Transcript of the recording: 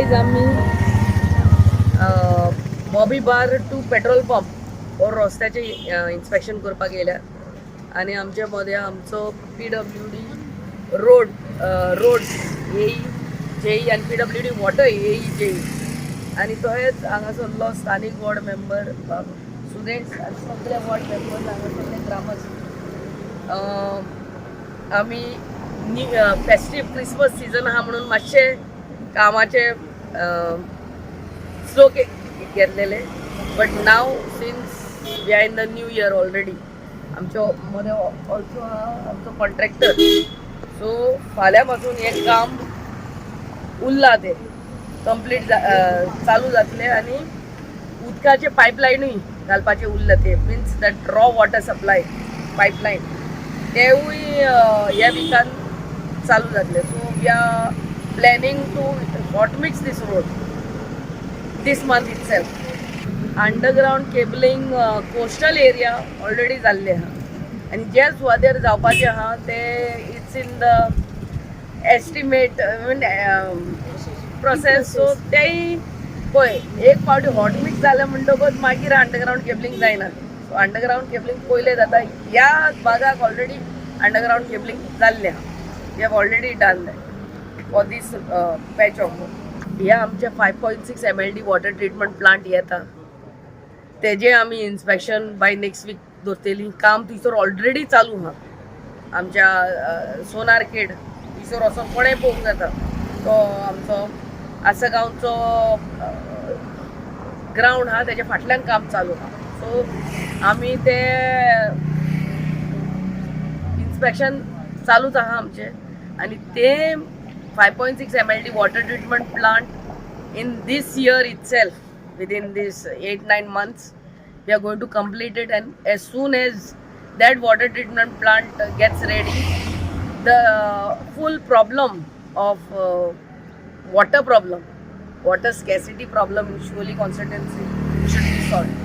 आयज आमी Bobby bar to petrol pump हो रस्त्याचें इन्स्पेक्शन करपाक येयल्या आनी आमचे मदें आमचो PWD road AE JE आनी PWD water AE JE आनी तहेच हांगासरलो स्थानीक वॉर्ड मेंबर बाब सुदेश आनी सगळे वॉर्ड मेंबर्स, हांगासरले ग्रामस्थ. आमी न्यू फेस्टीव क्रिसमस सिजन आहा म्हणून मातशें कामाचे स्लो घेतलेले, but now since we are in the new year already, आमच्या मदें ऑल्सो आहा आमचो कॉन्ट्रॅक्टर, सो फाल्यां पासून हें काम उरलां तें कंप्लीट चालू जातलें आनी उदकाचे पायपलायनूय घालपाचें उरलां तें, means that raw water supply pipeline, तेवूय ह्या विकान चालू जातले. So we are planning to hot mix this road this month itself. Underground cabling coastal area already जाल्ले आहा आनी जे सुवातेर जावपाचें आहा ते it's in the estimate, mean, process. So तेय पळय, एक फावटी हॉट मिक्स जालें म्हणटकच मागीर अंडरग्रावंड केबलिंग जायना. सो अंडरग्रावंड केबलिंग पयलें जाता. ह्या भागाक ऑलरेडी अंडरग्रावंड केबलिंग जाल्लें आहा. We have already done that for this patch of. ह्या आमचे 5.6 MLD water treatment plant येता, तेजे आमी इन्स्पेक्शन बाय नेक्स्ट वीक दवरतली. काम थंयसर ऑलरेडी चालू आहा. आमच्या सोनार केड थंयसर वचोन कोणें पळोवंक जाता. तो आमचो आसगांवचो ग्रावंड आहा, तेच्या फाटल्यान काम चालू आहा. सो आमी ते इन्स्पेक्शन चालूच आहा आमचें आनी ते 5.6 MLD water treatment plant in this year itself, within this 8-9 months, we are going to complete it, and as soon as that water treatment plant gets ready, the full problem of water problem, water scarcity problem in Siolim constituency should be solved.